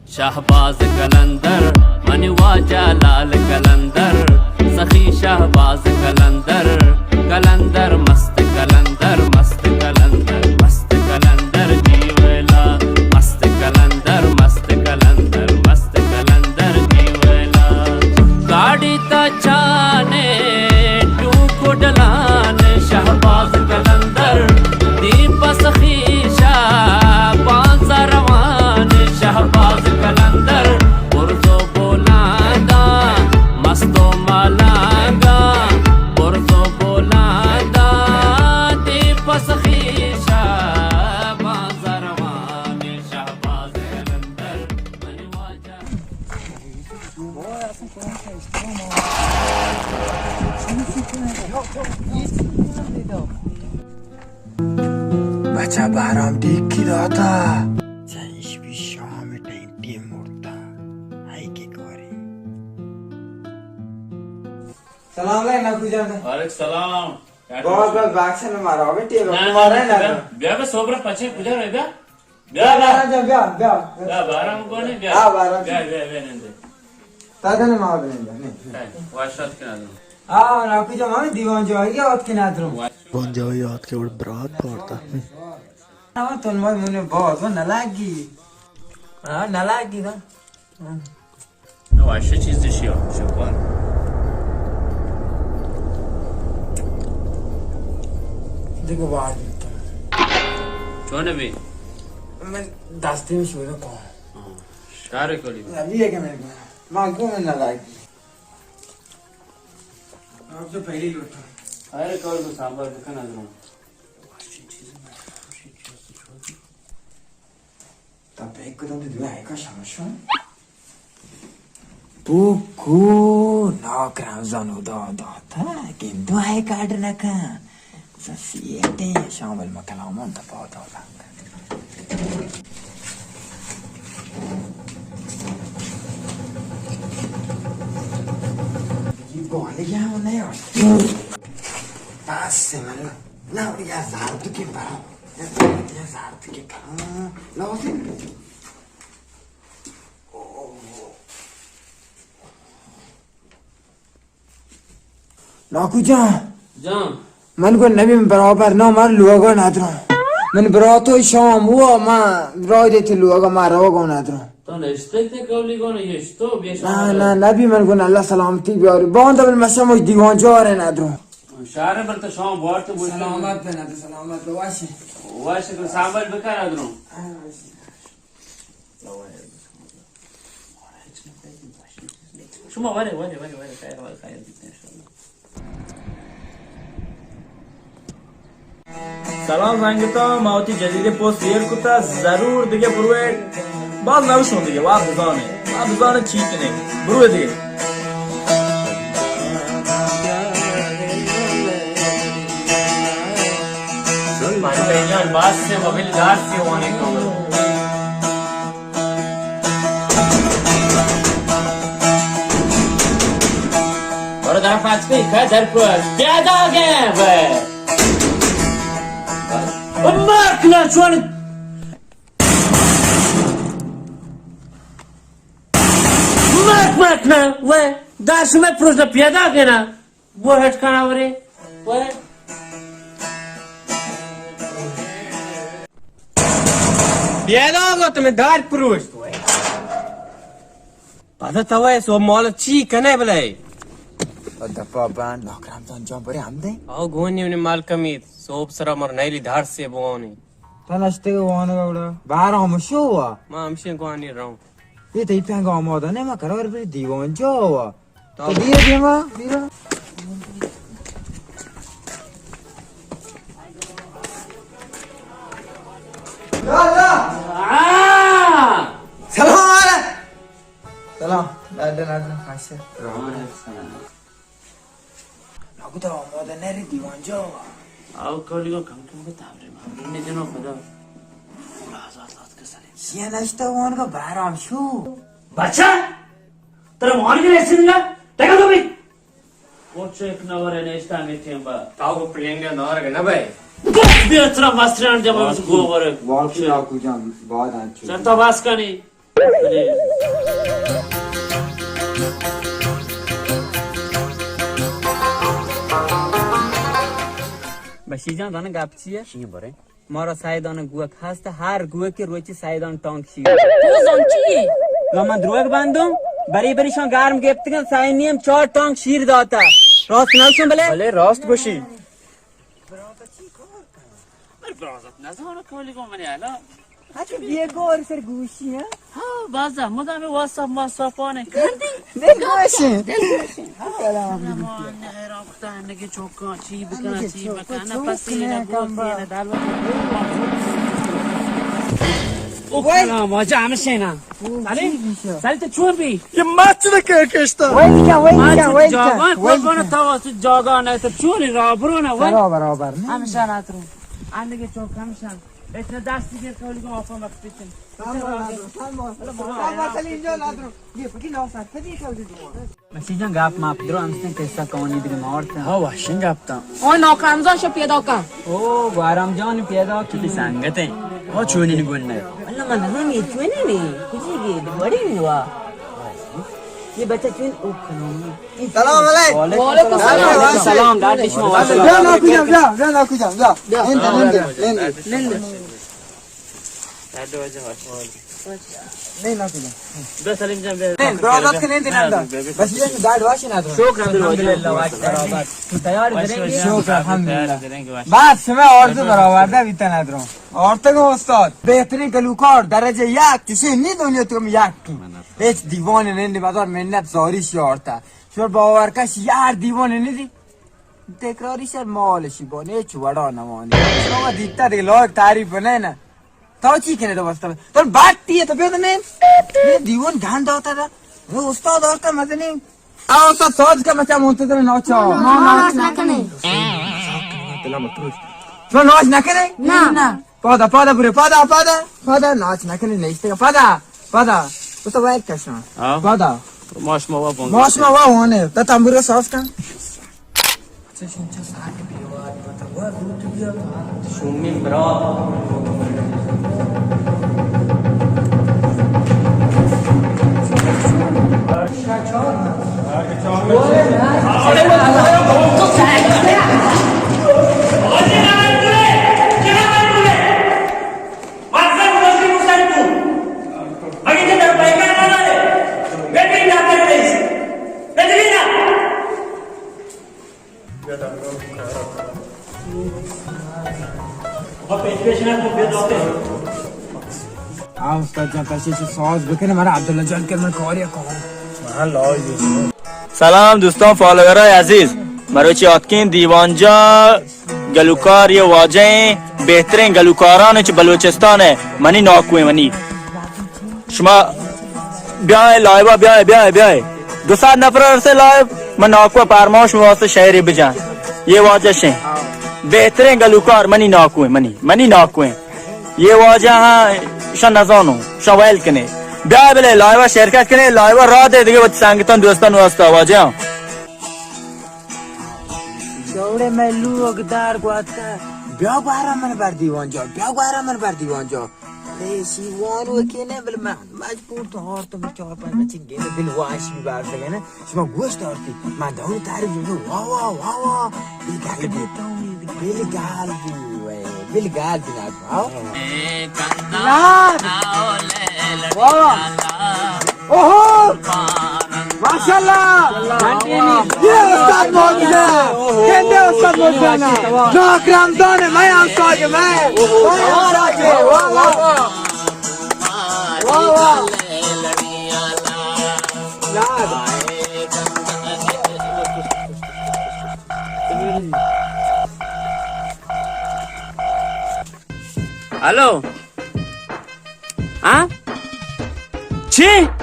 شہباز قلندر، منی واجہ لال قلندر، سخی شہباز قلندر، قلندر مست قلندر، مست قلندر، مست قلندر جی ویلا، مست قلندر، مست قلندر، مست قلندر جی ویلا۔ گاڑی تا چانے ٹوکو ڈلان، شہباز قلندر، دیپ سخی شہباز روان، شہباز قلندر، برزو بولاندا، مستو مالانگا، برزو بولاندا، دیپ سخی شہباز روان، شہباز قلندر، منی واجہ۔ بچہ بارام ڈیکی داتا۔ چنش بی شام ٹائم ٹیم مرتا۔ آئی کے کاری۔ سلام علیکم ناکو جان۔ وعلیکم سلام۔ بہت بہت باکسن مارا، ابھی ٹیم نہ، نہ، مارا نہ، نہ۔ بیا، بیا، بیا، سوبرا پچے کجا رہ بیا؟ بیا، بیا۔ بیا، بیا، بیا، بیا۔ بیا، بارام کو نہیں، بیا۔ ہاں، بارام۔ بیا، بیا، بیا، نندے۔ تا دن ما بنندے، نہیں۔ ہاں، واشات کے نادرو۔ ہاں، ناکو جان، ہمیں دیوان جو آئی آت کے نادرو۔ دیوان جو آئی آت کے اور برات پارتا۔ ہاں، تون مار منے باز، وہ نلاگی۔ ہاں، نلاگی نا۔ ہاں۔ نو، اشی چیز دیشی ها، شکر۔ دیگه وارد بیتم۔ چونه بی؟ من دستی می شوره کن۔ آه، شهر کلی بی؟ نبی که من، من گم نلاگی۔ آپ تو پہلی لوٹا۔ خیر کار کو سامبار بکن از رون۔ تا پیک کدم تو دوی آیکا شمشون؟ پوکو، ناک رمضان خدا داتا، گندو آیک آرڈر نکن۔ گوشن سیٹیں شامل مکلامان تا پادا لنگ۔ یہ گانے کیا ہونے یار؟ بس من، نہ، یا زار تو کے برا۔ یا زار تو کے برا۔ لازم۔ ناکو جان۔ جان۔ من گو نبی من برابر نہ، مار لوگا ندروں۔ من براتو شام ہوا، ما رای دیتی لوگا، ما روگا ندروں۔ تو نشتے تے کولی گو نشتو، بیا شام نہ، نہ، نبی من گو اللہ سلامتی بیاری۔ باند بل مشا مش دیوان جار ندروں۔ شہر بل تو شام بارت بوشت۔ سلامت بنا تو، سلامت باشی۔ واشی تو سامبل بکن ندروں۔ ہاں، واشی۔ شما وره، وره، وره، وره، خیر، وره، خیر بیت انشاءالله۔ سلام زنگتا، ما وتی جدید پوسٹ ایر کتا، ضرور دیگه بروید۔ باز نوشون دیگه، واب بزانه، واب بزانه چی کنه، بروید دیگه۔ من بینیان باز سے موبیل دار سے وانے کمر۔ برو در پچ کئی، که در پچ پیدا گئے بے۔ مک نہ چون۔ مک، مک نہ، وے، دار شمئے پروش نہ پیدا کنا۔ وہ ہٹ کنا ورے، وے۔ پیدا گو تمہیں دار پروش، وے۔ پدا تو اے سوب مال چی کنے بلے؟ او دپا بند، نوکرام جان جان برے ہم دے۔ او گونی انہیں مال کمیت، سوب سرا مر نیلی دھار سے بوانی۔ تا نشتے گو وانگا گڑا۔ بار ہم شو ہوا۔ ما ہمشی گوانی رہوں۔ یہ تئی پہنگا آمادہ نے، ما قرار بری دیوان جا ہوا۔ تو دیر دیما، دیرا۔ سلام علیکم۔ سلام، ڈاڈا، ڈاڈا، خاص ہے۔ وعلیکم السلام۔ ناکو تو آمادہ نہ ری دیوان جا۔ آو کلی کو کم کم کو تابرے ما۔ نے جنو خدا۔ پورا آزاد لات کے سلیم۔ سیا نشتا وان کا بہرام شو۔ بچہ! ترا وان کے ایسے نہ؟ ٹکا تو بھی۔ وہ چیک نہ ورے نشتا میں ٹیم با۔ تاو کو پلینگا نہ ورے نہ بھائی۔ بس بیا ترا مستران جب اس گوبر۔ واقعی ناکو جان، بعد آن چو۔ سر تو بس کنی۔ بشیر جان، زاناں گپ چیے؟ چی برے؟ مارا سیدان گوک ہست، ہر گوک روچی سیدان ٹانک شیر۔ تو زان چی؟ لا من دروگ بندوں، بری بری شان گرم گپتگن، سئے نیم چار ٹانک شیر داتا۔ راست نوشم بلے؟ بلے راست گوشی۔ من برازت نزانو کولی گو منی حالا۔ اچھا، بیگار سر گوشی، ہاں؟ ہاں، بازا مدام واتساپ ماتساپانے کردی۔ دل گوشی۔ دل گوشی۔ سلام۔ نہ، حیران کتا، نگے چوکاں چی بکنا، چی بکنا، پسی نہ گوسی نہ دلوت۔ او کلام واجہ ہمشینا۔ سلیم، سلیم تو چون بی؟ یہ مچ نہ کہ کشتا۔ ویل کن، ویل کن، ویل کن۔ جاگان ویل قربان کن۔ تو واسطے جاگان ہے تو چون رابرو نہ ویل۔ برابر، برابر۔ ہمشان اترو۔ آندگے چوک ہمشان۔ اتنا دست دیر کولی کو آپا مت پیچن۔ سلیم جان اترو۔ یہ پکی نو سر پتی کولی کو۔ مسیح جان، گپ ماپ درو، ہمستیں قصہ کہانی دیگہ مارت۔ ہاں، واشیں گپ تاں۔ او نوکرمزان شو پیدا کن۔ او گوارم جان پیدا کی۔ چوٹی سنگت ہیں۔ او چونی نگون نہ۔ اللہ من ہم یہ چونی نہیں۔ کجی گے بڑی نہیں ہوا۔ یہ بچہ چون او کلام۔ سلام علیکم۔ وعلیکم السلام۔ سلام، داد شما۔ بیا ناکو جان، بیا، بیا ناکو جان، بیا۔ بیا۔ نند، نند، نند۔ نند۔ نہیں، نہ کجا۔ بیا سلیم جان، بیا۔ نہیں، برادت کے نہیں دینا تھا۔ بس یہ داڑ واشی نہ تو۔ شکر الحمدللہ، واش برابر۔ تو تیار کریں گے؟ شکر الحمدللہ۔ بس میں اور تو برابر دا بیتا نہ درو۔ اور تو کو استاد، بہترین گلوکار درجہ یک، کسی نہیں دنیا تو یک۔ ہیچ دیوان نہیں، بازار منت زاری شی آورتا۔ شما باور کش یار دیوان نہیں دی۔ تکراری شر مال شی بان، ہیچ وڑا نوانی۔ شما دیتا دیگه لایق تعریف نه نه۔ تا چی کنه تو بستا؟ تو باتی تو بیاد نه؟ یہ دیوان گند آتا دا۔ یہ استاد آتا مزنی۔ آ استاد ساز کا مچا منتظر ناچا۔ ما ناچ نکنه۔ تو ناچ نکنه؟ نه۔ نه۔ پادا، پادا بره، پادا، پادا، پادا، ناچ نکنه، نیشته، پادا، پادا. تو تو وای کشان. آه. پادا. ماش ما وا بونگ. ماش ما وا وانه. تا تنبور ساز کن. شومی برا. ہاں، استاد جان، کشش ساز بکن، مارا عبداللہ جان کر من کاری کار. سلام دوستان، فالوورای عزیز، مروچی آتکین دیوانجا گلوکار یہ واجہ ہیں، بہترین گلوکاران چہ بلوچستان ہے، منی ناکویں منی. شما بیائے لائیوا، بیائے، بیائے، بیائے. دو سد نفر رسے لائیو، من ناکو پرماش واسطے شعری بجان. یہ واجہ شیں. بہترین گلوکار منی ناکویں، منی، منی ناکویں. یہ واجہ ہاں شا نزانو، شا ویل کنے. بیائے بلے لائیوا شرکت کنے، لائیوا را دے دیگه وت سنگتان دوستان واسطہ واجہ ہاں. جوڑے میں لوگ دار گواتا. بیا گوارا من بر دیوان جا، بیا گوارا من بر دیوان جا. اے شیوان و کینے بل من مجبور تو ہار تو چار پنج بچے گینے بل واش بھی بار دے نا. شما گوشت آرتی، من دور تعریف جو. واہ، واہ، واہ، واہ. بل گال بی، بل گال بی، وے، بل گال بی نا. واہ. واہ. اوہو! ماشاءاللہ! یہ استاد معجزہ! کہتے استاد معجزہ نا؟ ناک رمضان ہے، میں ہم ساج، میں، میں ہم ساج، واہ، واہ! واہ، واہ! یار. ہلو. ہاں؟ چی؟